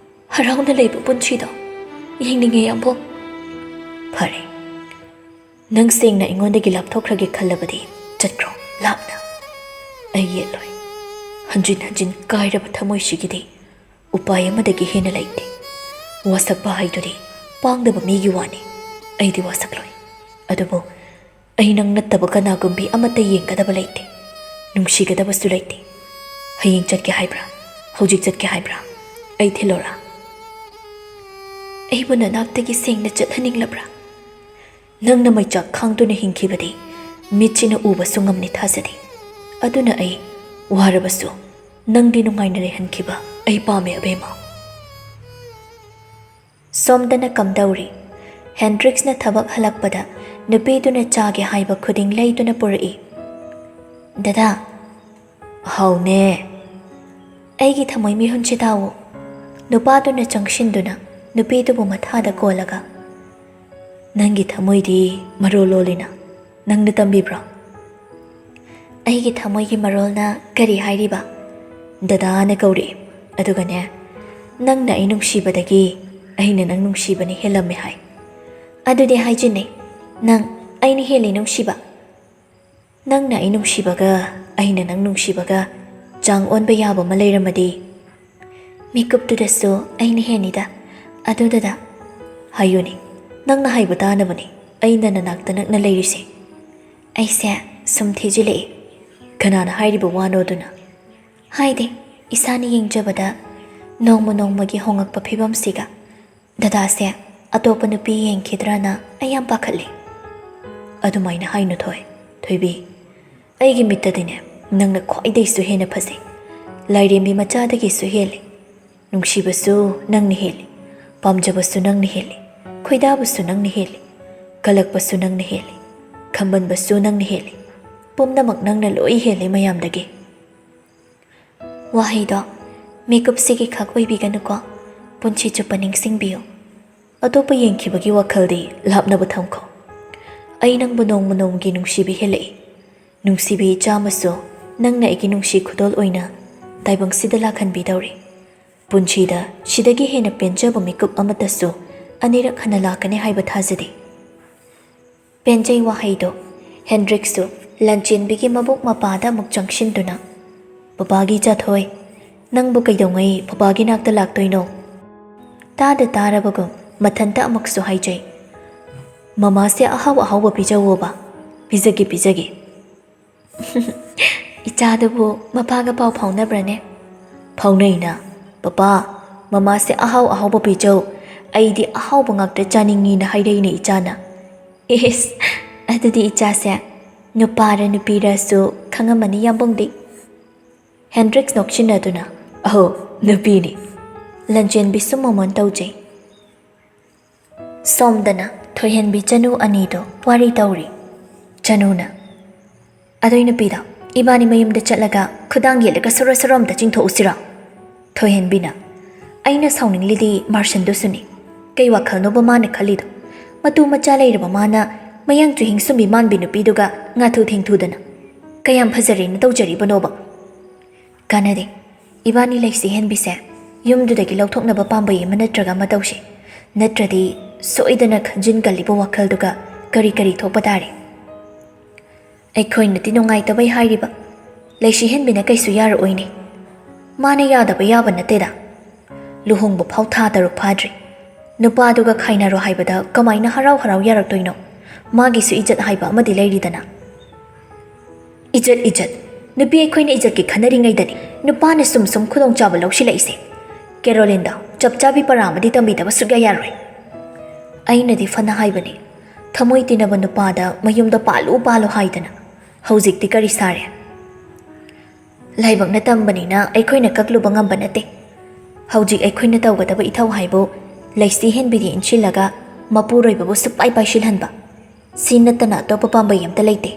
ꯍꯔꯥꯎꯅ ꯂꯩꯕ ꯄꯨꯟꯁꯤꯗꯣ ꯌꯦꯡꯅꯤꯡꯉꯦ, ꯌꯥꯝꯕꯣꯡ"꯫ "ꯐꯔꯦ, ꯅꯪ ꯁꯦꯡꯅ ꯑꯩꯉꯣꯟꯗꯒꯤ ꯂꯥꯞꯊꯣꯛꯈ꯭ꯔꯒꯦ ꯈꯜꯂꯕꯗꯤ ꯆꯠꯈ꯭ꯔꯣ ꯂꯥꯞꯅ꯫ ꯑꯩ ꯌꯦꯠꯂꯣꯏ꯫ ꯍꯟꯖꯤꯟ ꯍꯟꯖꯤꯟ ꯀꯥꯏꯔꯕ ꯊꯃꯣꯏꯁꯤꯒꯤꯗꯤ ꯎꯄꯥꯏ ꯑꯃꯗꯒꯤ ꯍꯦꯟꯅ ꯂꯩꯇꯦ"꯫ ꯋꯥꯁꯛꯄ ꯍꯥꯏꯗꯨꯗꯤ ꯄꯥꯡꯗꯕ ꯃꯤꯒꯤ ꯋꯥꯅꯤ꯫ ꯑꯩꯗꯤ ꯋꯥꯁꯛꯂꯣꯏ꯫ ꯑꯗꯨꯕꯨ ꯑꯩ ꯅꯪ ꯅꯠꯇꯕ ꯀꯅꯥꯒꯨꯝꯕꯤ ꯑꯃꯠꯇ ꯌꯦꯡꯒꯗꯕ ꯂꯩꯇꯦ, ꯅꯨꯡꯁꯤꯒꯗꯕꯁꯨ ꯂꯩꯇꯦ꯫ ꯍꯌꯦꯡ ꯆꯠꯀꯦ ꯍꯥꯏꯕ꯭ꯔꯥ? ꯍꯧꯖꯤꯛ ꯆꯠꯀꯦ ꯍꯥꯏꯕ꯭ꯔꯥ? ꯑꯩ ꯊꯤꯜꯂꯣꯔꯥ? ꯑꯩꯕꯨ ꯅꯅꯥꯛꯇꯒꯤ ꯁꯦꯡꯅ ꯆꯠꯍꯟꯅꯤꯡꯂꯕ꯭ꯔꯥ? ꯅꯪꯅ ꯃꯩꯆꯥꯛ ꯈꯥꯡꯗꯨꯅ ꯍꯤꯡꯈꯤꯕꯗꯤ ꯃꯤꯠꯁꯤꯅ ꯎꯕꯁꯨ ꯉꯝꯅꯤ ꯊꯥꯖꯗꯦ꯫ ꯑꯗꯨꯅ ꯑꯩ ꯋꯥꯔꯕꯁꯨ ꯅꯪꯗꯤ ꯅꯨꯡꯉꯥꯏꯅ ꯂꯩꯍꯟꯈꯤꯕ ꯑꯩ ꯄꯥꯝꯃꯦ, ꯑꯕꯦꯝꯃ꯫ ꯁꯣꯝꯗꯅ ꯀꯝꯗꯧꯔꯤ? ꯍꯦꯟꯗ꯭ꯔꯤꯛꯁꯅ ꯊꯕꯛ ꯍꯜꯂꯛꯄꯗ ꯅꯨꯄꯤꯗꯨꯅ ꯆꯥꯒꯦ ꯍꯥꯏꯕ ꯈꯨꯗꯤꯡ ꯂꯩꯗꯨꯅ ꯄꯨꯔꯛꯏ꯫ "ꯗꯗꯥ"꯫ "ꯍꯥꯎꯅꯦ"꯫ "ꯑꯩꯒꯤ ꯊꯃꯣꯏ ꯃꯤꯍꯨꯟꯁꯤ ꯇꯥꯎꯑꯣ"꯫ ꯅꯨꯄꯥꯗꯨꯅ ꯆꯪꯁꯤꯟꯗꯨꯅ ꯅꯨꯄꯤꯗꯨꯕꯨ ꯃꯊꯥꯗ ꯀꯣꯜꯂꯒ, "ꯅꯪꯒꯤ ꯊꯃꯣꯏꯗꯤ ꯃꯔꯣꯜ ꯂꯣꯜꯂꯤꯅ, ꯅꯪꯅ ꯇꯝꯕꯤꯕ꯭ꯔꯣ?" "ꯑꯩꯒꯤ ꯊꯃꯣꯏꯒꯤ ꯃꯔꯣꯜꯅ ꯀꯔꯤ ꯍꯥꯏꯔꯤꯕ?" "ꯗꯗꯥꯅ ꯀꯧꯔꯛꯏ꯫ ꯑꯗꯨꯒꯅꯦ, ꯅꯪꯅ ꯑꯩ ꯅꯨꯡꯁꯤꯕꯗꯒꯤ ꯑꯩꯅ ꯅꯪ ꯅꯨꯡꯁꯤꯕꯅ ꯍꯦꯜꯂꯝꯃꯦ ꯍꯥꯏ"꯫ "ꯑꯗꯨꯗꯤ ꯍꯥꯏꯖꯤꯟꯅꯩ꯫ ꯅꯪ ꯑꯩꯅ ꯍꯦꯜꯂꯤ ꯅꯨꯡꯁꯤꯕ꯫ ꯅꯪꯅ ꯑꯩ ꯅꯨꯡꯁꯤꯕꯒ ꯑꯩꯅ ꯅꯪ ꯅꯨꯡꯁꯤꯕꯒ ꯆꯥꯡ ꯑꯣꯟꯕ ꯌꯥꯕ ꯑꯃ ꯂꯩꯔꯝꯃꯗꯤ"꯫ "ꯃꯤꯀꯨꯞꯇꯨꯗꯁꯨ ꯑꯩꯅ ꯍꯦꯟꯅꯤꯗ꯫ ꯑꯗꯨꯗꯨꯗ"꯫ "ꯍꯥꯏꯌꯨꯅꯦ, ꯅꯪꯅ ꯍꯥꯏꯕ ꯇꯥꯅꯕꯅꯦ ꯑꯩꯅ ꯅꯅꯥꯛꯇ ꯅꯛꯅ ꯂꯩꯔꯤꯁꯦ"꯫ "ꯑꯩꯁꯦ ꯁꯨꯝ ꯊꯤꯖꯤꯜꯂꯛꯏ"꯫ "ꯀꯅꯥꯅ ꯍꯥꯏꯔꯤꯕ ꯋꯥꯅꯣ ꯑꯗꯨꯅ?" "ꯍꯥꯏꯗꯦ, ꯏꯁꯥꯅ ꯌꯦꯡꯖꯕꯗ ꯅꯣꯡꯃ ꯅꯣꯡꯃꯒꯤ ꯍꯣꯡꯉꯛꯄ ꯐꯤꯕꯝꯁꯤꯒ ꯗꯗꯥꯁꯦ ꯑꯇꯣꯞꯄ ꯅꯨꯄꯤ ꯌꯦꯡꯈꯤꯗ꯭ꯔꯅ ꯑꯩ ꯌꯥꯝ ꯄꯥꯈꯠꯂꯤ"꯫ "ꯑꯗꯨꯃꯥꯏꯅ ꯍꯥꯏꯅꯨ ꯊꯣꯏ, ꯊꯣꯏꯕꯤ꯫ ꯑꯩꯒꯤ ꯃꯤꯠꯇꯗꯤꯅꯦ, ꯅꯪꯅ ꯈ꯭ꯋꯥꯏꯗꯒꯤꯁꯨ ꯍꯦꯟꯅ ꯐꯖꯩ꯫ ꯂꯥꯏꯔꯦꯝꯕꯤ ꯃꯆꯥꯗꯒꯤꯁꯨ ꯍꯦꯜꯂꯤ꯫ ꯅꯨꯡꯁꯤꯕꯁꯨ ꯅꯪꯅ ꯍꯦꯜꯂꯤ, ꯄꯥꯝꯖꯕꯁꯨ ꯅꯪꯅ ꯍꯦꯜꯂꯤ, ꯈꯣꯏꯗꯥꯕꯁꯨ ꯅꯪꯅ ꯍꯦꯜꯂꯤ, ꯀꯜꯂꯛꯄꯁꯨ ꯅꯪꯅ ꯍꯦꯜꯂꯤ, ꯈꯝꯕꯟꯕꯁꯨ ꯅꯪꯅ ꯍꯦꯜꯂꯤ꯫ ꯄꯨꯝꯅꯃꯛ ꯅꯪꯅ ꯂꯣꯏ ꯍꯦꯜꯂꯤ ꯃꯌꯥꯝꯗꯒꯤ"꯫ ꯋꯥꯍꯩꯗꯣ ꯃꯤꯀꯨꯞꯁꯤꯒꯤ ꯈꯛ ꯑꯣꯏꯕꯤꯒꯅꯨꯀꯣ, ꯄꯨꯟꯁꯤ ꯆꯨꯞꯄ ꯅꯤꯡꯁꯤꯡꯕꯤꯌꯨ꯫ ꯑꯇꯣꯞꯄ ꯌꯦꯡꯈꯤꯕꯒꯤ ꯋꯥꯈꯜꯗꯤ ꯂꯥꯞꯅꯕ ꯊꯝꯈꯣ꯫ ꯑꯩ ꯅꯪꯕꯨ ꯅꯣꯡꯃ ꯅꯣꯡꯃꯒꯤ ꯅꯨꯡꯁꯤꯕ ꯍꯦꯜꯂꯛꯏ꯫ ꯅꯨꯡꯁꯤꯕꯤ ꯏꯆꯥ ꯑꯃꯁꯨ ꯅꯪꯅ ꯑꯩꯒꯤ ꯅꯨꯡꯁꯤ ꯈꯨꯗꯣꯜ ꯑꯣꯏꯅ ꯇꯥꯏꯕꯪꯁꯤꯗ ꯂꯥꯛꯍꯟꯕꯤꯗꯧꯔꯤ꯫ ꯄꯨꯟꯁꯤꯗ ꯁꯤꯗꯒꯤ ꯍꯦꯟꯅ ꯄꯦꯟꯖꯕ ꯃꯤꯀꯨꯞ ꯑꯃꯠꯇꯁꯨ ꯑꯅꯤꯔꯛ ꯍꯟꯅ ꯂꯥꯛꯀꯅꯤ ꯍꯥꯏꯕ ꯊꯥꯖꯗꯦ꯫ ꯄꯦꯟꯖꯩ ꯋꯥꯍꯩꯗꯣ꯫ ꯍꯦꯟꯗ꯭ꯔꯤꯛꯁꯨ ꯂꯟꯆꯦꯟꯕꯤꯒꯤ ꯃꯕꯨꯛ ꯃꯄꯥꯗ ꯑꯃꯨꯛ ꯆꯪꯁꯤꯟꯗꯨꯅ, "ꯄꯄꯥꯒꯤ ꯏꯆꯥ ꯊꯣꯏ, ꯅꯪꯕꯨ ꯀꯩꯗꯧꯉꯩ ꯄꯄꯥꯒꯤ ꯅꯥꯛꯇ ꯂꯥꯛꯇꯣꯏꯅꯣ?" ꯇꯥꯗ ꯇꯥꯔꯕꯒꯨꯝ ꯃꯊꯟꯇ ꯑꯃꯨꯛꯁꯨ ꯍꯥꯏꯖꯩ, "ꯃꯃꯥꯁꯦ ꯑꯍꯥꯎ ꯑꯍꯥꯎꯕ ꯄꯤꯖꯧꯋꯣꯕ꯫ ꯄꯤꯖꯒꯦ, ꯄꯤꯖꯒꯦ꯫" ꯏꯆꯥꯗꯨꯕꯨ ꯃꯄꯥꯒ ꯄꯥꯎ ꯐꯥꯎꯅꯕ꯭ꯔꯅꯦ? ꯐꯥꯎꯅꯩꯅ꯫ "ꯄꯄꯥ, ꯃꯃꯥꯁꯦ ꯑꯍꯥꯎ ꯑꯍꯥꯎꯕ ꯄꯤꯖꯧ, ꯑꯩꯗꯤ ꯑꯍꯥꯎꯕ ꯉꯥꯛꯇ ꯆꯥꯅꯤꯡꯉꯤꯅ" ꯍꯥꯏꯔꯛꯏꯅꯦ ꯏꯆꯥꯅ꯫ ꯏꯁ, ꯑꯗꯨꯗꯤ ꯏꯆꯥꯁꯦ ꯅꯨꯄꯥꯔ ꯅꯨꯄꯤꯔꯁꯨ ꯈꯪꯉꯝꯃꯅꯤ ꯌꯥꯝꯕꯨꯡꯗꯤ꯫ ꯍꯦꯟꯗ꯭ꯔꯤꯛꯁ ꯅꯣꯛꯁꯤꯟꯅꯗꯨꯅ, "ꯑꯍꯣ, ꯅꯨꯄꯤꯅꯤ꯫" ꯂꯟꯆꯦꯟꯕꯤꯁꯨ ꯃꯣꯃꯣꯟ ꯇꯧꯖꯩ꯫ ꯁꯣꯝꯗꯅ ꯊꯣꯏꯍꯦꯟꯕꯤ ꯆꯅꯨ ꯑꯅꯤꯗꯣ ꯋꯥꯔꯤ ꯇꯧꯔꯤ꯫ ꯆꯅꯨꯅ, "ꯑꯗꯨꯏ ꯅꯨꯄꯤꯗꯣ ꯏꯕꯥꯅꯤ ꯃꯌꯨꯝꯗ ꯆꯠꯂꯒ ꯈꯨꯗꯥꯡ ꯌꯦꯠꯂꯒ ꯁꯣꯔꯣ ꯁꯣꯔꯣ ꯑꯝꯇ ꯆꯤꯡꯊꯣꯛꯎꯁꯤꯔꯣ?" ꯊꯣꯏꯍꯦꯟꯕꯤꯅ, "ꯑꯩꯅ ꯁꯥꯎꯅꯤꯡꯂꯤꯗꯤ ꯃꯥꯔꯁꯟꯗꯨꯁꯨꯅꯤ꯫ ꯀꯩ ꯋꯥꯈꯜꯅꯣꯕ ꯃꯥꯅ ꯈꯜꯂꯤꯗꯣ? ꯃꯇꯨ ꯃꯆꯥ ꯂꯩꯔꯕ ꯃꯥꯅ ꯃꯌꯥꯡ ꯆꯨꯍꯤꯡ ꯁꯨꯝꯕꯤ ꯃꯥꯟꯕꯤ ꯅꯨꯄꯤꯗꯨꯒ ꯉꯥꯊꯨ ꯊꯦꯡꯊꯨꯗꯅ ꯀꯌꯥꯝ ꯐꯖꯔꯦꯅ ꯇꯧꯖꯔꯤꯕꯅꯣꯕ?" "ꯀꯥꯟꯅꯗꯦ꯫ ꯏꯕꯥꯅꯤ ꯂꯩꯁꯤ ꯍꯦꯟꯕꯤꯁꯦ ꯌꯨꯝꯗꯨꯗꯒꯤ ꯂꯧꯊꯣꯛꯅꯕ ꯄꯥꯝꯕꯩ ꯑꯃ ꯅꯠꯇ꯭ꯔꯒ ꯑꯃ ꯇꯧꯁꯤ꯫ ꯅꯠꯇ꯭ꯔꯗꯤ ꯁꯣꯏꯗꯅ ꯈꯟꯖꯤꯟꯒꯜꯂꯤꯕ ꯋꯥꯈꯜꯗꯨꯒ ꯀꯔꯤ ꯀꯔꯤ ꯊꯣꯛꯄ ꯇꯥꯔꯦ꯫" "ꯑꯩꯈꯣꯏꯅꯗꯤ ꯅꯨꯡꯉꯥꯏꯇꯕꯩ ꯍꯥꯏꯔꯤꯕ꯫ ꯂꯩꯁꯤ ꯍꯦꯟꯕꯤꯅ ꯀꯩꯁꯨ ꯌꯥꯔꯛꯑꯣꯏꯅꯦ꯫ ꯃꯥꯅ ꯌꯥꯗꯕ ꯌꯥꯕ ꯅꯠꯇꯦꯗ꯫ ꯂꯨꯍꯣꯡꯕ ꯐꯥꯎ ꯊꯥ ꯇꯔꯨꯛ ꯐꯥꯗ꯭ꯔꯤ꯫ ꯅꯨꯄꯥꯗꯨꯒ ꯈꯥꯏꯅꯔꯣ ꯍꯥꯏꯕꯗ ꯀꯃꯥꯏꯅ ꯍꯔꯥꯎ ꯍꯔꯥꯎ ꯌꯥꯔꯛꯇꯣꯏꯅꯣ? ꯃꯥꯒꯤꯁꯨ ꯏꯖꯠ ꯍꯥꯏꯕ ꯑꯃꯗꯤ ꯂꯩꯔꯤꯗꯅ꯫" "ꯏꯖꯠ, ꯏꯖꯠ꯫ ꯅꯨꯄꯤ ꯑꯩꯈꯣꯏꯅ ꯏꯖꯠꯀꯤ ꯈꯟꯅꯔꯤꯉꯩꯗꯅꯤ ꯅꯨꯄꯥꯅ ꯁꯨꯝ ꯁꯨꯝ ꯈꯨꯗꯣꯡꯆꯥꯕ ꯂꯧꯁꯤꯜꯂꯛꯏꯁꯦ꯫ ꯀꯦꯔꯣꯂꯤꯟꯗ ꯆꯞ ꯆꯥꯕꯤ ꯄꯔꯥ ꯑꯃꯗꯤ ꯇꯝꯕꯤꯗꯕ ꯁꯨꯛꯌꯥ ꯌꯥꯔꯣꯏ꯫" "ꯑꯩꯅꯗꯤ ꯐꯅ ꯍꯥꯏꯕꯅꯤ, ꯊꯃꯣꯏ ꯇꯤꯟꯅꯕ ꯅꯨꯄꯥꯗ ꯃꯌꯨꯝꯗ ꯄꯥꯜꯂꯨ ꯄꯥꯜꯂꯨ ꯍꯥꯏꯗꯅ꯫ ꯍꯧꯖꯤꯛꯇꯤ ꯀꯔꯤ ꯁꯥꯔꯦ?" "ꯂꯥꯏꯕꯛꯅ ꯇꯝꯕꯅꯤꯅ ꯑꯩꯈꯣꯏꯅ ꯀꯛꯂꯨꯕ ꯉꯝꯕ ꯅꯠꯇꯦ꯫ ꯍꯧꯖꯤꯛ ꯑꯩꯈꯣꯏꯅ ꯇꯧꯒꯗꯕ ꯏꯊꯧ ꯍꯥꯏꯕꯨ ꯂꯩꯁꯤ ꯍꯦꯟꯕꯤꯗꯤ ꯏꯟꯁꯤꯜꯂꯒ ꯃꯄꯨꯔꯣꯏꯕꯕꯨ ꯁꯨꯛꯄꯥꯏ ꯄꯥꯏꯁꯤꯜꯍꯟꯕ꯫ ꯁꯤ ꯅꯠꯇꯅ ꯑꯇꯣꯞꯄ ꯄꯥꯝꯕꯩ ꯑꯝꯇ ꯂꯩꯇꯦ꯫"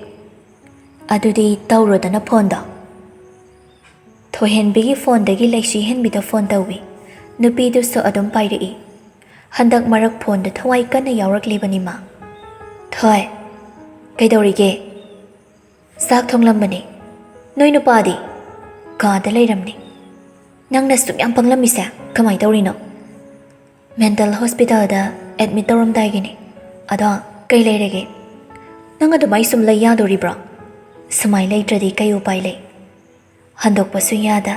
"ꯑꯗꯨꯗꯤ ꯇꯧꯔꯣꯗꯅ ꯐꯣꯟꯗꯣ꯫" ꯊꯣꯏꯍꯦꯟꯕꯤꯒꯤ ꯐꯣꯟꯗꯒꯤ ꯂꯩꯁꯤ ꯍꯦꯟꯕꯤꯗ ꯐꯣꯟ ꯇꯧꯏ꯫ ꯅꯨꯄꯤꯗꯨꯁꯨ ꯑꯗꯨꯝ ꯄꯥꯏꯔꯛꯏ꯫ ꯍꯟꯗꯛ ꯃꯔꯛ ꯐꯣꯟꯗ ꯊꯋꯥꯏ ꯀꯟꯅ ꯌꯥꯎꯔꯛꯂꯤꯕꯅꯤ ꯃꯥ꯫ "ꯊꯣꯏ, ꯀꯩꯗꯧꯔꯤꯒꯦ?" "ꯆꯥꯛ ꯊꯣꯡꯂꯝꯕꯅꯤ꯫ ꯅꯣꯏ ꯅꯨꯄꯥꯗꯤ?" "ꯀꯥꯗ ꯂꯩꯔꯝꯅꯤ꯫" "ꯅꯪꯅ ꯁꯨꯛ ꯌꯥꯝ ꯄꯪꯂꯝꯃꯤꯁꯦ ꯀꯃꯥꯏ ꯇꯧꯔꯤꯅꯣ?" "ꯃꯦꯟꯇꯜ ꯍꯣꯁꯄꯤꯇꯥꯜꯗ ꯑꯦꯗꯃꯤꯠ ꯇꯧꯔꯝꯗꯥꯏꯒꯤꯅꯤ꯫ ꯑꯗꯣ ꯀꯩ ꯂꯩꯔꯒꯦ?" "ꯅꯪ ꯑꯗꯨꯃꯥꯏ ꯁꯨꯝ ꯂꯩ ꯌꯥꯗꯣꯔꯤꯕ꯭ꯔꯣ?" "ꯁꯨꯃꯥꯏ ꯂꯩꯇ꯭ꯔꯗꯤ ꯀꯩ ꯎꯄꯥꯏ ꯂꯩ? ꯍꯟꯗꯣꯛꯄꯁꯨ ꯌꯥꯗ,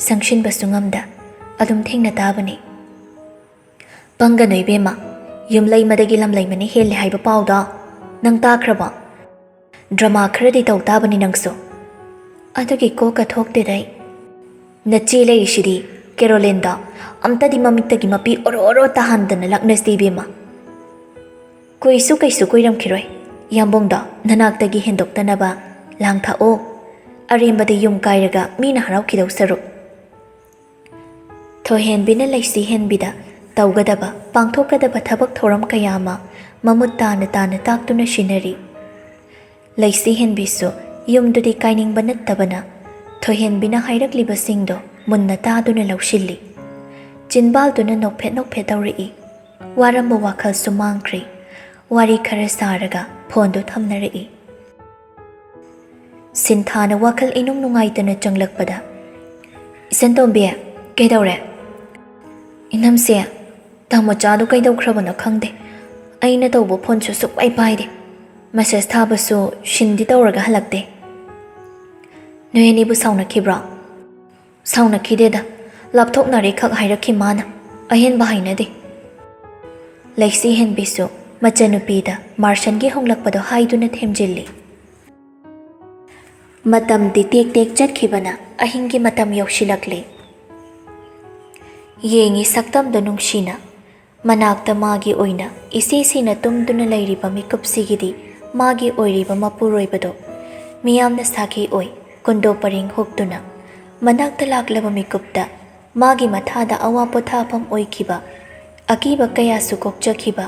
ꯆꯪꯁꯤꯟꯕꯁꯨ ꯉꯝꯗ, ꯑꯗꯨꯝ ꯊꯦꯡꯅ ꯇꯥꯕꯅꯤ꯫" "ꯄꯪꯒꯅꯨ ꯏꯕꯦꯝꯃ, ꯌꯨꯝꯂꯩꯃꯗꯒꯤ ꯂꯝꯂꯩꯃꯅ ꯍꯦꯜꯂꯦ ꯍꯥꯏꯕ ꯄꯥꯎꯗꯣ ꯅꯪ ꯇꯥꯈ꯭ꯔꯕꯣ? ꯗ꯭ꯔꯃꯥ ꯈꯔꯗꯤ ꯇꯧ ꯇꯥꯕꯅꯤ ꯅꯪꯁꯨ꯫" ꯑꯗꯨꯒꯤ ꯀꯣꯛꯀ ꯊꯣꯛꯇꯦꯗ ꯑꯩ꯫ "ꯅꯆꯦ ꯂꯩꯔꯤꯁꯤꯗꯤ, ꯀꯦꯔꯣꯂꯤꯟꯗꯣ ꯑꯝꯇꯗꯤ ꯃꯃꯤꯠꯇꯒꯤ ꯃꯄꯤ ꯑꯣꯔꯣ ꯑꯣꯔꯣ ꯇꯥꯍꯟꯗꯅ ꯂꯥꯛꯅꯁꯤ ꯏꯕꯦꯝꯃ꯫" "ꯀꯨꯏꯁꯨ ꯀꯩꯁꯨ ꯀꯨꯏꯔꯝꯈꯤꯔꯣꯏ, ꯌꯥꯝꯕꯨꯡꯗꯣ ꯅꯅꯥꯛꯇꯒꯤ ꯍꯦꯟꯗꯣꯛꯇꯅꯕ ꯂꯥꯡ ꯊꯥꯛꯑꯣ꯫ ꯑꯔꯦꯝꯕꯗ ꯌꯨꯝ ꯀꯥꯏꯔꯒ ꯃꯤꯅ ꯍꯔꯥꯎꯈꯤꯗꯧ ꯁꯔꯨꯛ꯫" ꯊꯣꯏꯍꯦꯟꯕꯤꯅ ꯂꯩꯁꯤ ꯍꯦꯟꯕꯤꯗ ꯇꯧꯒꯗꯕ, ꯄꯥꯡꯊꯣꯛꯀꯗꯕ ꯊꯕꯛ ꯊꯧꯔꯝ ꯀꯌꯥ ꯑꯃ ꯃꯃꯨꯠ ꯇꯥꯅ ꯇꯥꯅ ꯇꯥꯛꯇꯨꯅ ꯁꯤꯟꯅꯔꯤ꯫ ꯂꯩꯁꯤ ꯍꯦꯟꯕꯤꯁꯨ ꯌꯨꯝꯗꯨꯗꯤ ꯀꯥꯏꯅꯤꯡꯕ ꯅꯠꯇꯕꯅ, ꯊꯣꯏꯍꯦꯟꯕꯤꯅ ꯍꯥꯏꯔꯛꯂꯤꯕꯁꯤꯡꯗꯣ ꯃꯨꯟꯅ ꯇꯥꯗꯨꯅ ꯂꯧꯁꯤꯜꯂꯤ꯫ ꯆꯤꯟꯕꯥꯜꯗꯨꯅ ꯅꯣꯛꯐꯦꯠ ꯅꯣꯛꯐꯦꯠ ꯇꯧꯔꯛꯏ꯫ ꯋꯥꯔꯝꯕ ꯋꯥꯈꯜꯁꯨ ꯃꯥꯡꯈ꯭ꯔꯦ꯫ ꯋꯥꯔꯤ ꯈꯔ ꯁꯥꯔꯒ ꯐꯣꯟꯗꯨ ꯊꯝꯅꯔꯛꯏ꯫ ꯁꯤꯟꯊꯥꯅ ꯋꯥꯈꯜ ꯏꯅꯨꯡ ꯅꯨꯡꯉꯥꯏꯇꯅ ꯆꯪꯂꯛꯄꯗ, "ꯏꯆꯟꯇꯣꯝꯕꯤ, ꯀꯩꯗꯧꯔꯦ?" "ꯏꯅꯝꯁꯦ, ꯇꯥꯃꯣꯆꯥꯗꯨ ꯀꯩꯗꯧꯈ꯭ꯔꯕꯅꯣ ꯈꯪꯗꯦ꯫ ꯑꯩꯅ ꯇꯧꯕ ꯐꯣꯟꯁꯨ ꯁꯨꯛꯄꯥꯏ ꯄꯥꯏꯗꯦ꯫ ꯃꯦꯁꯦꯖ ꯊꯥꯕꯁꯨ ꯁꯤꯟꯗꯤ ꯇꯧꯔꯒ ꯍꯜꯂꯛꯇꯦ꯫" "ꯅꯣꯏ ꯑꯅꯤꯕꯨ ꯁꯥꯎꯅꯈꯤꯕ꯭ꯔꯣ?" "ꯁꯥꯎꯅꯈꯤꯗꯦꯗ, ꯂꯥꯞꯊꯣꯛꯅꯔꯦ ꯈꯛ ꯍꯥꯏꯔꯛꯈꯤ ꯃꯥꯅ꯫ ꯑꯍꯦꯟꯕ ꯍꯥꯏꯅꯗꯦ꯫" ꯂꯩꯁꯤ ꯍꯦꯟꯕꯤꯁꯨ ꯃꯆꯟꯅꯨꯄꯤꯗ ꯃꯥꯔꯁꯟꯒꯤ ꯍꯣꯡꯂꯛꯄꯗꯣ ꯍꯥꯏꯗꯨꯅ ꯊꯦꯝꯖꯤꯜꯂꯤ꯫ ꯃꯇꯝꯗꯤ ꯇꯦꯛ ꯇꯦꯛ ꯆꯠꯈꯤꯕꯅ ꯑꯍꯤꯡꯒꯤ ꯃꯇꯝ ꯌꯧꯁꯤꯜꯂꯛꯂꯦ꯫ ꯌꯦꯡꯉꯤ ꯁꯛꯇꯝꯗꯣ ꯅꯨꯡꯁꯤꯅ꯫ ꯃꯅꯥꯛꯇ ꯃꯥꯒꯤ ꯑꯣꯏꯅ ꯏꯁꯤ ꯁꯤꯅ ꯇꯨꯝꯗꯨꯅ ꯂꯩꯔꯤꯕ ꯃꯤꯀꯨꯞꯁꯤꯒꯤꯗꯤ ꯃꯥꯒꯤ ꯑꯣꯏꯔꯤꯕ ꯃꯄꯨꯔꯣꯏꯕꯗꯣ ꯃꯤꯌꯥꯝꯅ ꯁꯥꯈꯤ ꯑꯣꯏ ꯀꯨꯟꯗꯣ ꯄꯔꯦꯡ ꯍꯨꯛꯇꯨꯅ ꯃꯅꯥꯛꯇ ꯂꯥꯛꯂꯕ ꯃꯤꯀꯨꯞꯇ ꯃꯥꯒꯤ ꯃꯊꯥꯗ ꯑꯋꯥ ꯄꯣꯊꯥꯐꯝ ꯑꯣꯏꯈꯤꯕ ꯑꯀꯤꯕ ꯀꯌꯥꯁꯨ ꯀꯣꯛꯆꯈꯤꯕ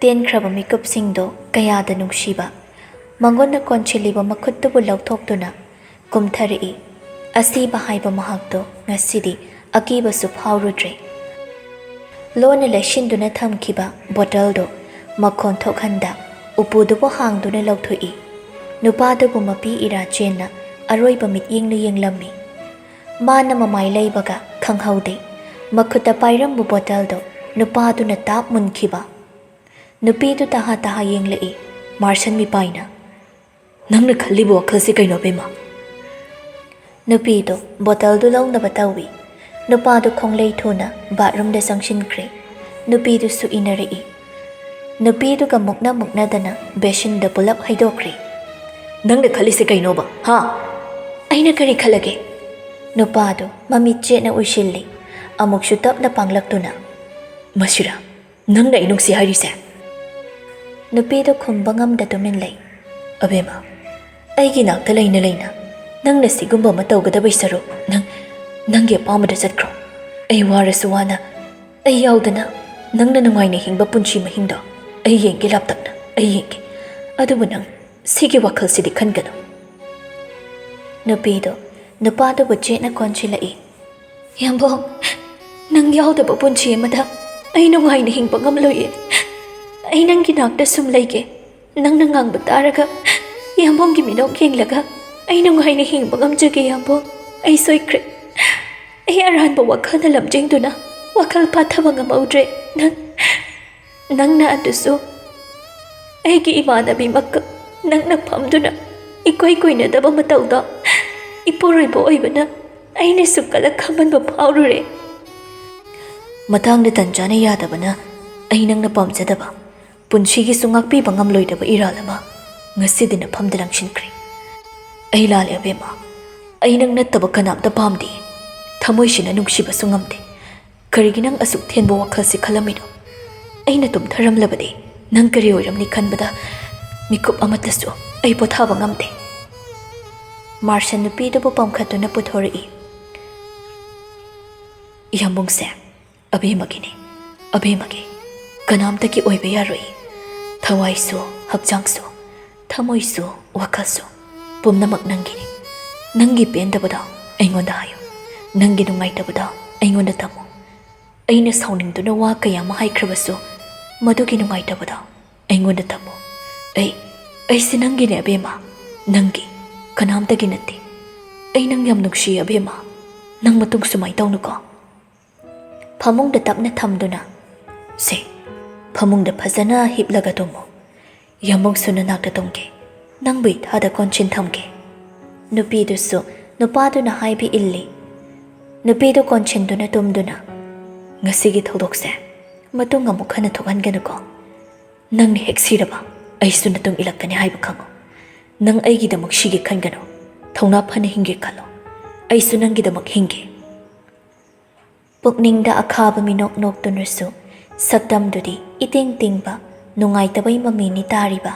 ꯇꯦꯟꯈ꯭ꯔꯕ ꯃꯤꯀꯨꯞꯁꯤꯡꯗꯣ ꯀꯌꯥꯗ ꯅꯨꯡꯁꯤꯕ ꯃꯉꯣꯟꯗ ꯀꯣꯟꯁꯤꯜꯂꯤꯕ ꯃꯈꯨꯠꯇꯨꯕꯨ ꯂꯧꯊꯣꯛꯇꯨꯅ ꯀꯨꯝꯊꯔꯛꯏ꯫ ꯑꯁꯤꯕ ꯍꯥꯏꯕ ꯃꯍꯥꯛꯇꯣ ꯉꯁꯤꯗꯤ ꯑꯀꯤꯕꯁꯨ ꯐꯥꯎꯔꯨꯗ꯭ꯔꯦ꯫ ꯂꯣꯟꯅ ꯂꯩꯁꯤꯟꯗꯨꯅ ꯊꯝꯈꯤꯕ ꯕꯣꯇꯜꯗꯣ ꯃꯈꯣꯟ ꯊꯣꯛꯍꯟꯗ ꯎꯄꯨꯗꯨꯕꯨ ꯍꯥꯡꯗꯨꯅ ꯂꯧꯊꯣꯛꯏ꯫ ꯅꯨꯄꯥꯗꯨꯕꯨ ꯃꯄꯤ ꯏꯔꯥ ꯆꯦꯟꯅ ꯑꯔꯣꯏꯕ ꯃꯤꯠꯌꯦꯡꯅ ꯌꯦꯡꯂꯝꯃꯤ꯫ ꯃꯥꯅ ꯃꯃꯥꯏ ꯂꯩꯕꯒ ꯈꯪꯍꯧꯗꯦ꯫ ꯃꯈꯨꯠꯇ ꯄꯥꯏꯔꯝꯕ ꯕꯣꯇꯜꯗꯣ ꯅꯨꯄꯥꯗꯨꯅ ꯇꯥꯞ ꯃꯨꯟꯈꯤꯕ꯫ ꯅꯨꯄꯤꯗꯨ ꯇꯍꯥ ꯇꯍꯥ ꯌꯦꯡꯂꯛꯏ꯫ ꯃꯥꯔꯁꯟ ꯃꯤꯄꯥꯏꯅ, "ꯅꯪꯅ ꯈꯜꯂꯤꯕ ꯋꯥꯈꯜꯁꯤ ꯀꯩꯅꯣ, ꯕꯦꯝꯃ?" ꯅꯨꯄꯤꯗꯨ ꯕꯣꯇꯜꯗꯨ ꯂꯧꯅꯕ ꯇꯧꯏ꯫ ꯅꯨꯄꯥꯗꯨ ꯈꯣꯡꯂꯩ ꯊꯨꯅ ꯕꯥꯠꯔꯨꯝꯗ ꯆꯪꯁꯤꯟꯈ꯭ꯔꯦ꯫ ꯅꯨꯄꯤꯗꯨꯁꯨ ꯏꯟꯅꯔꯛꯏ꯫ ꯅꯨꯄꯤꯗꯨꯒ ꯃꯨꯛꯅ ꯃꯨꯛꯅꯗꯅ ꯕꯦꯁꯤꯟꯗ ꯄꯨꯂꯞ ꯍꯩꯗꯣꯛꯈ꯭ꯔꯦ꯫ "ꯅꯪꯅ ꯈꯜꯂꯤꯁꯦ ꯀꯩꯅꯣꯕ, ꯍꯥ?" "ꯑꯩꯅ ꯀꯔꯤ ꯈꯜꯂꯒꯦ?" ꯅꯨꯄꯥꯗꯨ ꯃꯃꯤꯠ ꯆꯦꯠꯅ ꯎꯏꯁꯤꯜꯂꯤ꯫ ꯑꯃꯨꯛꯁꯨ ꯇꯞꯅ ꯄꯥꯡꯂꯛꯇꯨꯅ, "ꯃꯁꯤꯔꯥ ꯅꯪꯅ ꯑꯩ ꯅꯨꯡꯁꯤ ꯍꯥꯏꯔꯤꯁꯦ?" ꯅꯨꯄꯤꯗꯨ ꯈꯨꯝꯕ ꯉꯝꯗ ꯇꯨꯃꯤꯟ ꯂꯩ꯫ "ꯑꯕꯦꯝꯃ, ꯑꯩꯒꯤ ꯅꯥꯛꯇ ꯂꯩꯅ ꯂꯩꯅ ꯅꯪꯅ ꯁꯤꯒꯨꯝꯕ ꯑꯃ ꯇꯧꯒꯗꯕꯩ ꯁꯔꯨꯛ, ꯅꯪ ꯅꯪꯒꯤ ꯑꯄꯥꯝꯕꯗ ꯆꯠꯈ꯭ꯔꯣ꯫ ꯑꯩ ꯋꯥꯔꯁꯨ ꯋꯥꯅ, ꯑꯩ ꯌꯥꯎꯗꯅ ꯅꯪꯅ ꯅꯨꯡꯉꯥꯏꯅ ꯍꯤꯡꯕ ꯄꯨꯟꯁꯤ ꯃꯍꯤꯡꯗꯣ ꯑꯩ ꯌꯦꯡꯒꯦ, ꯂꯥꯞꯇꯛꯅ ꯑꯩ ꯌꯦꯡꯒꯦ꯫ ꯑꯗꯨꯕꯨ ꯅꯪ ꯁꯤꯒꯤ ꯋꯥꯈꯜꯁꯤꯗꯤ ꯈꯟꯒꯅꯨ꯫" ꯅꯨꯄꯤꯗꯨ ꯅꯨꯄꯥꯗꯨꯕꯨ ꯆꯦꯠꯅ ꯀꯣꯟꯁꯤꯜꯂꯛꯏ꯫ "ꯌꯥꯝꯕꯣꯡ, ꯅꯪ ꯌꯥꯎꯗꯕ ꯄꯨꯟꯁꯤ ꯑꯃꯗ ꯑꯩ ꯅꯨꯡꯉꯥꯏꯅ ꯍꯤꯡꯕ ꯉꯝꯂꯣꯏꯌꯦ꯫ ꯑꯩ ꯅꯪꯒꯤ ꯅꯥꯛꯇ ꯁꯨꯝ ꯂꯩꯒꯦ꯫ ꯅꯪꯅ ꯉꯥꯡꯕ ꯇꯥꯔꯒ, ꯌꯥꯝꯕꯣꯡꯒꯤ ꯃꯤꯅꯣꯛ ꯌꯦꯡꯂꯒ ꯑꯩ ꯅꯨꯡꯉꯥꯏꯅ ꯍꯤꯡꯕ ꯉꯝꯖꯒꯦ, ꯌꯥꯝꯕꯣꯡ꯫ ꯑꯩ ꯁꯣꯏꯈ꯭ꯔꯦ꯫ ꯑꯩ ꯑꯔꯥꯟꯕ ꯋꯥꯈꯜꯅ ꯂꯝꯖꯤꯡꯗꯨꯅ ꯋꯥꯈꯜ ꯐꯥꯊꯕ ꯉꯝꯍꯧꯗ꯭ꯔꯦ꯫ ꯅꯪ, ꯅꯪꯅ ꯑꯗꯨꯁꯨ ꯑꯩꯒꯤ ꯏꯃꯥꯟꯅꯕꯤꯃꯛꯀ ꯅꯪꯅ ꯐꯝꯗꯨꯅ ꯏꯀꯣꯏ ꯀꯣꯏꯅꯗꯕ ꯃꯇꯧꯗꯣ ꯏꯄꯨꯔꯣꯏꯕ ꯑꯣꯏꯕꯅ ꯑꯩꯅꯁꯨ ꯀꯂꯛ ꯈꯝꯍꯟꯕ ꯐꯥꯎꯔꯨꯔꯦ꯫ ꯃꯇꯥꯡꯗ ꯇꯟꯖꯥꯅ ꯌꯥꯗꯕꯅ ꯑꯩ ꯅꯪꯅ ꯄꯥꯝꯖꯗꯕ, ꯄꯨꯟꯁꯤꯒꯤꯁꯨ ꯉꯥꯛꯄꯤꯕ ꯉꯝꯂꯣꯏꯗꯕ ꯏꯔꯥꯜ ꯑꯃ ꯉꯁꯤꯗꯤ ꯅꯐꯝꯗ ꯂꯪꯁꯤꯟꯈ꯭ꯔꯦ꯫ ꯑꯩ ꯂꯥꯜꯂꯦ ꯑꯕꯦꯝꯃ꯫ ꯑꯩ ꯅꯪ ꯅꯠꯇꯕ ꯀꯅꯥꯝꯇ ꯄꯥꯝꯗꯦ꯫ ꯊꯃꯣꯏꯁꯤꯅ ꯅꯨꯡꯁꯤꯕꯁꯨ ꯉꯝꯗꯦ꯫ ꯀꯔꯤꯒꯤ ꯅꯪ ꯑꯁꯨꯛ ꯊꯦꯟꯕ ꯋꯥꯈꯜꯁꯤ ꯈꯜꯂꯝꯃꯤꯅꯣ? ꯑꯩꯅ ꯇꯨꯝꯊꯔꯝꯂꯕꯗꯤ ꯅꯪ ꯀꯔꯤ ꯑꯣꯏꯔꯝꯅꯤ ꯈꯟꯕꯗ ꯃꯤꯀꯨꯞ ꯑꯃꯠꯇꯁꯨ ꯑꯩ ꯄꯣꯊꯥꯕ ꯉꯝꯗꯦ꯫" ꯃꯥꯔꯁꯟ ꯅꯨꯄꯤꯗꯨꯕꯨ ꯄꯝꯈꯠꯇꯨꯅ ꯄꯨꯊꯣꯔꯛꯏ꯫ "ꯌꯥꯝꯕꯨꯡꯁꯦ ꯑꯕꯦꯝꯃꯒꯤꯅꯤ, ꯑꯕꯦꯝꯃꯒꯤ꯫ ꯀꯅꯥꯝꯇꯒꯤ ꯑꯣꯏꯕ ꯌꯥꯔꯣꯏ꯫ ꯊꯋꯥꯏꯁꯨ, ꯍꯛꯆꯥꯡꯁꯨ, ꯊꯃꯣꯏꯁꯨ, ꯋꯥꯈꯜꯁꯨ ꯄꯨꯝꯅꯃꯛ ꯅꯪꯒꯤꯅꯤ꯫ ꯅꯪꯒꯤ ꯄꯦꯟꯗꯕꯗꯣ ꯑꯩꯉꯣꯟꯗ ꯍꯥꯏꯌꯨ꯫ ꯅꯪꯒꯤ ꯅꯨꯡꯉꯥꯏꯇꯕꯗꯣ ꯑꯩꯉꯣꯟꯗ ꯇꯝꯃꯨ꯫ ꯑꯩꯅ ꯁꯥꯎꯅꯤꯡꯗꯨꯅ ꯋꯥ ꯀꯌꯥ ꯑꯃ ꯍꯥꯏꯈ꯭ꯔꯕꯁꯨ, ꯃꯗꯨꯒꯤ ꯅꯨꯡꯉꯥꯏꯇꯕꯗꯣ ꯑꯩꯉꯣꯟꯗ ꯇꯝꯃꯨ꯫ ꯑꯩ, ꯑꯩꯁꯦ ꯅꯪꯒꯤꯅꯦ ꯑꯕꯦꯝꯃ, ꯅꯪꯒꯤ, ꯀꯅꯥꯝꯇꯒꯤ ꯅꯠꯇꯦ꯫ ꯑꯩ ꯅꯪ ꯌꯥꯝ ꯅꯨꯡꯁꯤꯌꯦ ꯑꯕꯦꯝꯃ꯫ ꯅꯪ ꯃꯇꯨꯡ ꯁꯨꯃꯥꯏ ꯇꯧꯅꯨꯀꯣ꯫" ꯐꯃꯨꯡꯗ ꯇꯞꯅ ꯊꯝꯗꯨꯅ, "ꯁꯦ, ꯐꯃꯨꯡꯗ ꯐꯖꯅ ꯍꯤꯞꯂꯒ ꯇꯨꯝꯃꯨ꯫ ꯌꯥꯝꯕꯨꯡꯁꯨ ꯅꯅꯥꯛꯇ ꯇꯨꯝꯒꯦ꯫ ꯅꯪꯕꯨ ꯏꯊꯥꯗ ꯀꯣꯟꯁꯤꯟ ꯊꯝꯒꯦ꯫" ꯅꯨꯄꯤꯗꯨꯁꯨ ꯅꯨꯄꯥꯗꯨꯅ ꯍꯥꯏꯕ ꯏꯜꯂꯤ꯫ ꯅꯨꯄꯤꯗꯨ ꯀꯣꯟꯁꯤꯟꯗꯨꯅ ꯇꯨꯝꯗꯨꯅ, "ꯉꯁꯤꯒꯤ ꯊꯧꯗꯣꯛꯁꯦ ꯃꯇꯨꯡ ꯑꯃꯨꯛ ꯍꯟꯅ ꯊꯣꯛꯍꯟꯒꯅꯨꯀꯣ꯫ ꯅꯪꯅ ꯍꯦꯛ ꯁꯤꯔꯕ, ꯑꯩꯁꯨ ꯅꯇꯨꯡ ꯏꯜꯂꯛꯀꯅꯤ ꯍꯥꯏꯕ ꯈꯪꯉꯨ꯫ ꯅꯪ ꯑꯩꯒꯤꯗꯃꯛ ꯁꯤꯒꯦ ꯈꯟꯒꯅꯨ, ꯊꯧꯅꯥ ꯐꯅ ꯍꯤꯡꯒꯦ ꯈꯜꯂꯣ꯫ ꯑꯩꯁꯨ ꯅꯪꯒꯤꯗꯃꯛ ꯍꯤꯡꯒꯦ꯫ ꯄꯨꯛꯅꯤꯡꯗ ꯑꯈꯥꯕ ꯃꯤꯅꯣꯛ ꯅꯣꯛꯇꯨꯅꯁꯨ, ꯁꯛꯇꯝꯗꯨꯗꯤ ꯏꯇꯤꯡ ꯇꯤꯡꯕ, ꯅꯨꯡꯉꯥꯏꯇꯕꯩ ꯃꯃꯤꯅꯤ ꯇꯥꯔꯤꯕ꯫